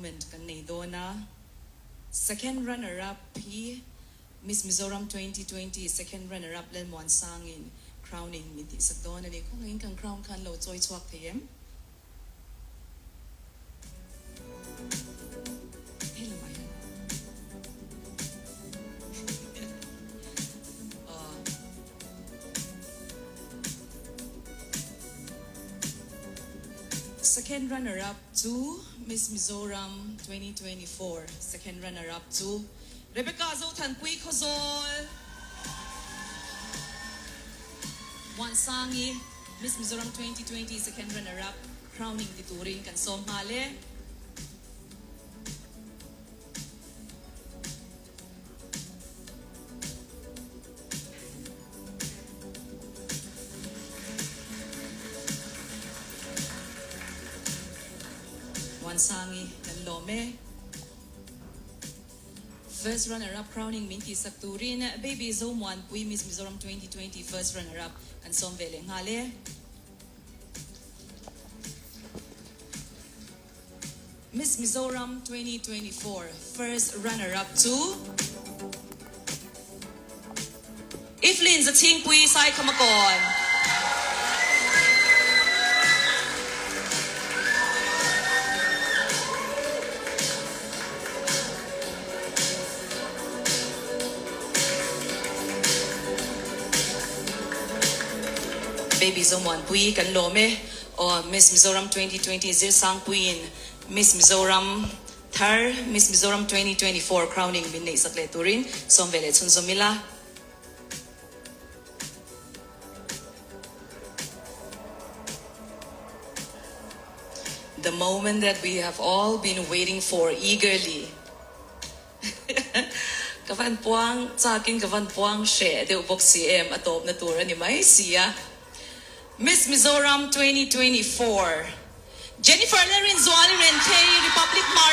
moment kan nei dawn a. Second runner up hi Miss Mizoram 2020 second runner up Lalmuansangin crowning min tihsak dawn a ni. Khawngaihin kan crown khan lo chawi chhuak thei em? Hei lamah hian aw. Second runner up chu Miss Mizoram 2024 second runner up chu Rebecca Zothanpui Khawzawl Muansangi Miss Mizoram 2020 second runner up crowning ti turin kan sawm nghal e. Muansangi kan lawm e. First runner up crowning min tihsak turin Baby Zomuanpui Miss Mizoram 2020 first runner up kan sawm ve leh nghal e. Miss Mizoram 2024 first runner up chu Evelyn Zachhingpui Saikhamakawn. Baby Zomuanpui kan lawm e. Aw Miss Mizoram 2020 Zirsangpuiin Miss Mizoram thar Miss Mizoram 2024 crowning min neih sak leh turin sawm ve leh chhunzawm ila. The moment that we have all been waiting for eagerly. Ka van puang chakin ka van puang hreh deuh bawk si em a tawpna tur a ni mai si a. Miss Mizoram 2024 Jennifer Lalrinzuali Renthei Republic Hmar.